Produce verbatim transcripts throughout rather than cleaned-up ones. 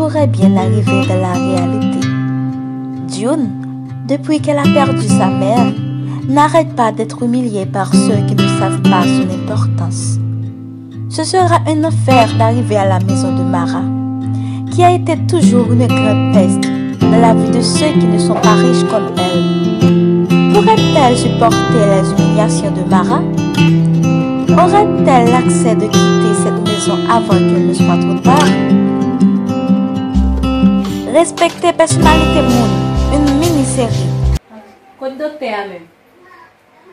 J'aimerais bien arriver dans la réalité. June, depuis qu'elle a perdu sa mère, n'arrête pas d'être humiliée par ceux qui ne savent pas son importance. Ce sera un enfer d'arriver à la maison de Mara, qui a été toujours une grande peste dans la vie de ceux qui ne sont pas riches comme elle. Pourrait-elle supporter les humiliations de Mara? Aurait-elle l'accès de quitter cette maison avant qu'il ne soit trop tard? Respekte pèsonalite moun, une mini-série. Kot doktè a menm?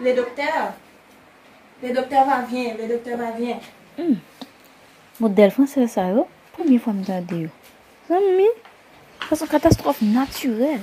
Le docteur. Le docteur va bien, le docteur va bien. Hmm. Modèl fransè sa yo, premye fwa m tande yo. Zanmi, sa se yon katastwòf natirèl.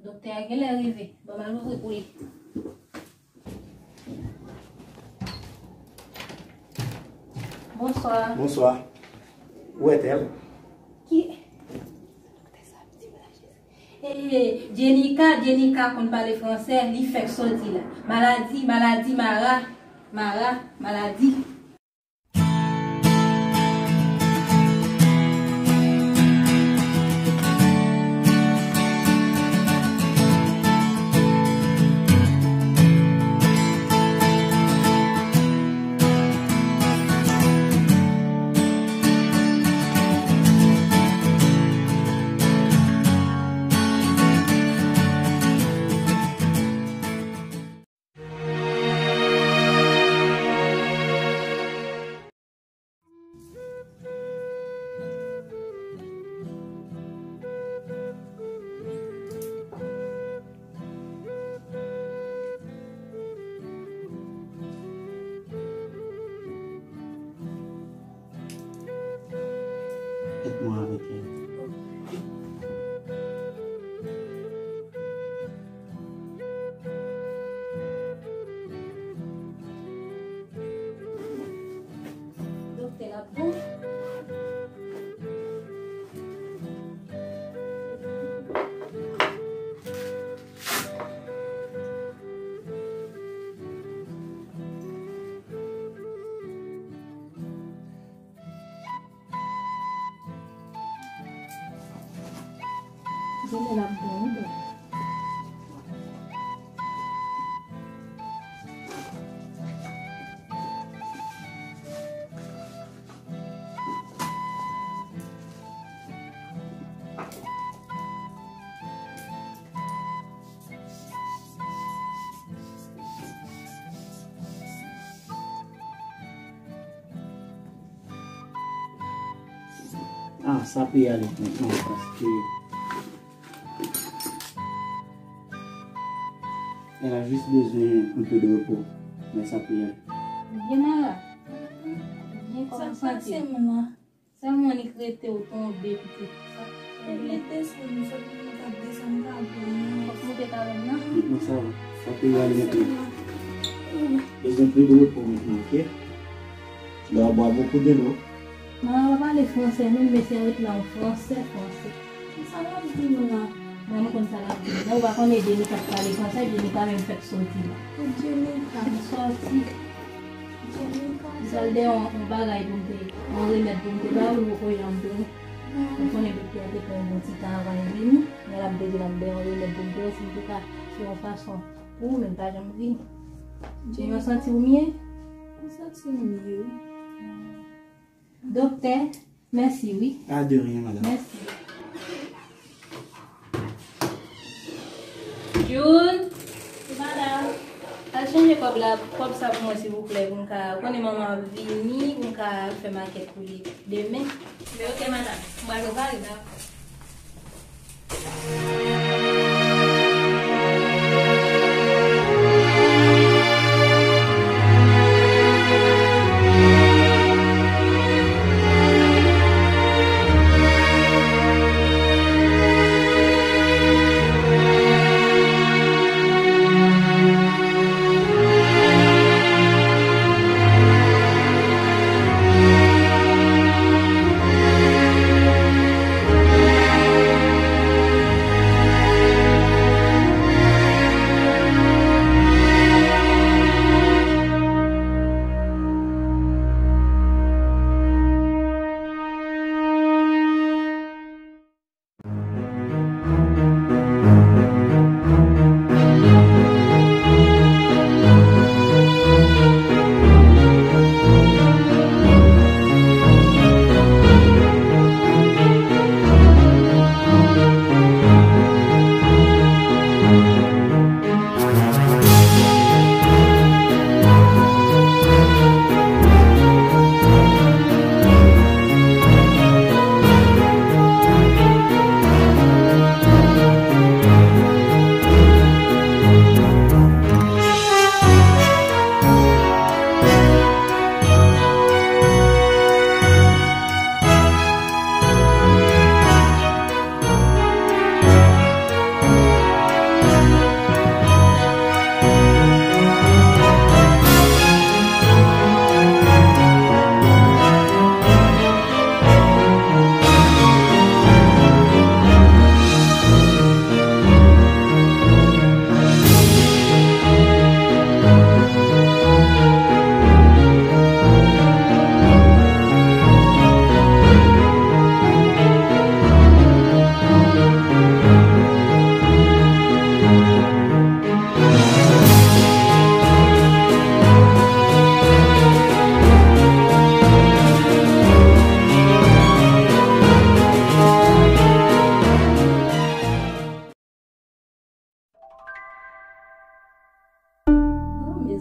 Doktè a genlè rive. Ban m al ouvri pou li. Bonswa. Bonswa. Où est-elle? Ki? Eh, Jenika, Jenika konn pale fransè, li fèk soti la. Maladi, maladi, mara, mara, maladi. Èd mwen avèk li. Doktè la bon. Genlè l ap bon, wi, dòk. Ah, sa pe ale mentnan, paske elle a juste besoin un peu de repos. Men sa pe ale. Byen, Mara. Byen, kòman w santi w? Sèlman li k rete w tonbe, pitit. Sa, li desann, fòk li t ap desann pa bò nan. Fòk moute talon nan. Mentnan sa va. Sa pe ale mentnan. Besoin plus de repos maintenant, ok? Tu dois boire beaucoup de l'eau. Mara pa pale fransè menm, mesye a ret la, yon fransè, fransè. Kisa l ap di m la? Mwen, m konn sa l ap di m la. Ou pa konnen Jenika k pale fransè, Jenika menm fèk soti la. Pou Jenika. Li soti. Jenika. Li pral dèyè yon, yon bagay pou m te, yon remèd pou m te ba ou, li poko janm vini. Ou konnen doktè a te fè yon bon ti travay vini, men l ap deje l ap dèyè yon remèd pou m te ba ou, si m te ka fè yon fason pou ou, men l pa janm vini. Jenika. Ou santi w mye? M santi m mye, wi. Doktè, mèsi wi. Ah, de rien, madame. Mèsi. June. Wi, madame. Al chanje kòb la, kòb sa pou mwen, silvouplè, pou m ka, ou konnen manman ap vini, pou m ka fè makèt pou li demen. Men ok, madame. M pral prepare, dakò.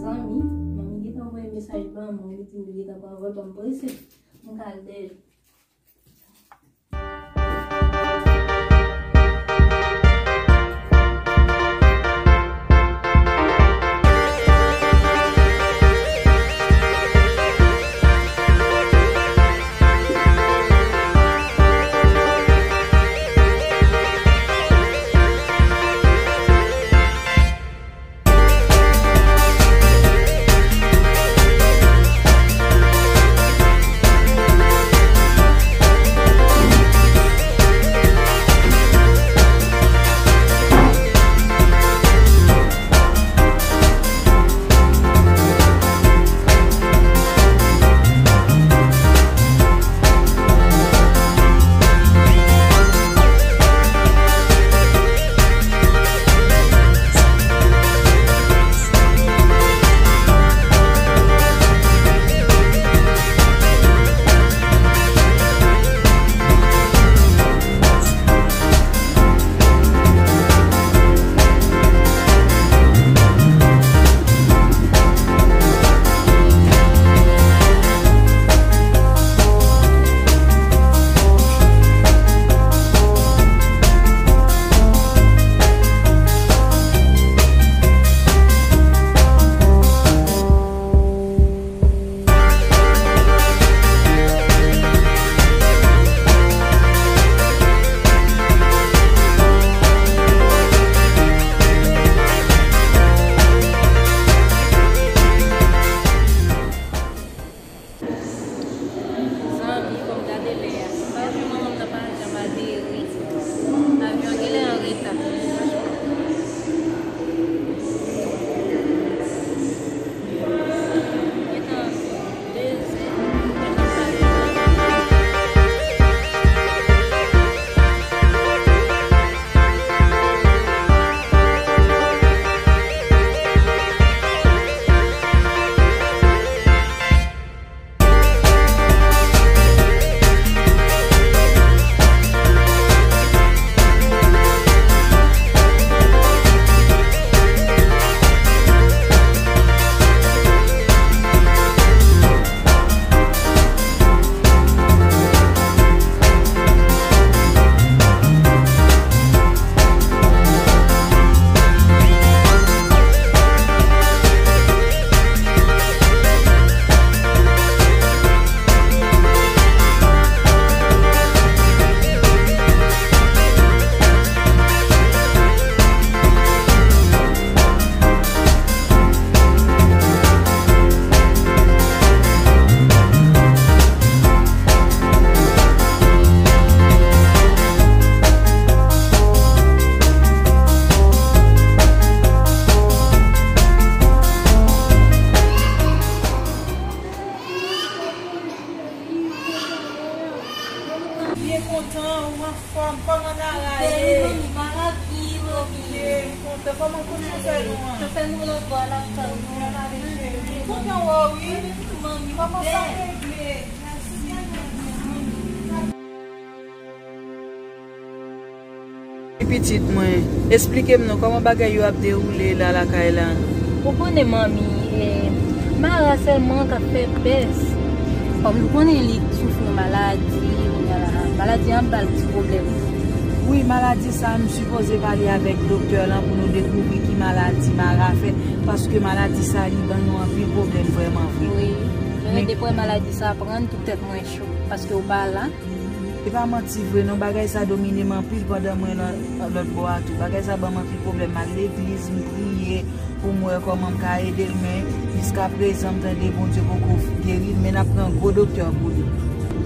Zanmi, manmi gentan voye mesaj ban mwen, li di m li gentan pral voye ban m prese. M ka al dèyè. Zanmi, fò m gade lè a. M pa wè manman m nan pa janm ateri. Avyon an genlè an reta. Gentan de zè. Byen kontan, ou anfòm, kòman Nara ye? Byen, manmi, Nara byen, manmi. Byen kontan, kòman kote chofè nou an? Chofè nou lòtbò a lakay nou. Byen ale, cheri. Kontan wè w, wi. Manmi, kòman sa regle? Mèsi, manmi. Pitit mwen, esplike m non, kòman bagay yo ap dewoule la lakay la? Ou konnen manmi, eh, Mara sèlman k ap fè pès. Kòm nou konnen li soufri yon maladi, kounye a la, maladi an ap ba l ti pwoblèm. Wi, maladi sa, m sipoze pale avèk doktè lan pou nou dekouvri ki maladi Mara fè, paske maladi sa, li ban nou anpil pwoblèm vrèman vre. Wi, mwen depi maladi sa pran m, tout tèt mwen cho, paske w pa la. E pa manti vre non, bagay sa domine m anpil pandan mwen nan lòt bò a tou. Bagay sa ban m anpil pwoblèm. M al legliz, m priye pou m wè kòman m ka ede l, men jiskaprezan m tande Bondye poko geri l, men n ap pran gwo doktè pou li.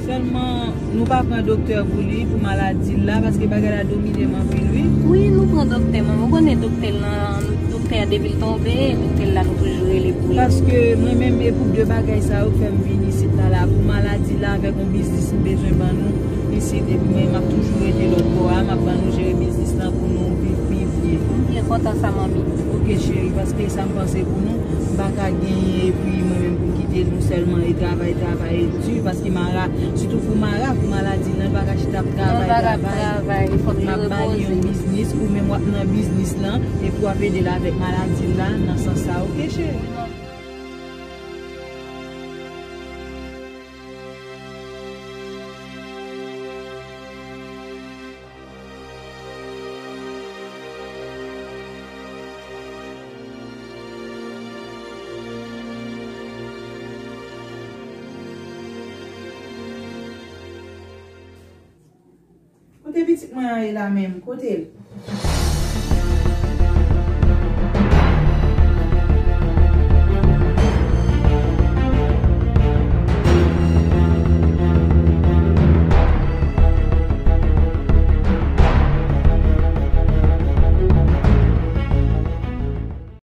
Sèlman, nou pa pran doktè pou li, pou maladi l la, paske bagay la domine m anpil, wi. Wi, nou pran doktè, manman. Ou konnen doktè l lan, doktè a depi l tonbe, doktè l la nou toujou rele pou li. Paske mwen menm, e pou de bagay sa yo k fè m vin isit la, la, pou maladi la, avèk yon biznis m bezwen ban nou isit, epi mwen, m ap toujou rete lòt bò a, m ap ban nou jere biznis lan pou nou viv pi byen. M byen kontan sa, manmi. Oke, cheri, paske sa m panse pou nou, m pa ka genyen, epi mwen menm pou m kite nou sèlman, e travay, travay, e di, paske Mara, sitou pou Mara, pou maladi lan, l pa ka chita ap travay, travay. L pa ka travay, fòk li repoze. M ap ba li yon biznis, ou menm w ap nan biznis lan, epi w ap ede l avèk maladi la, nan sans sa, oke? Kote pitit mwen an ye la menm? Kote l?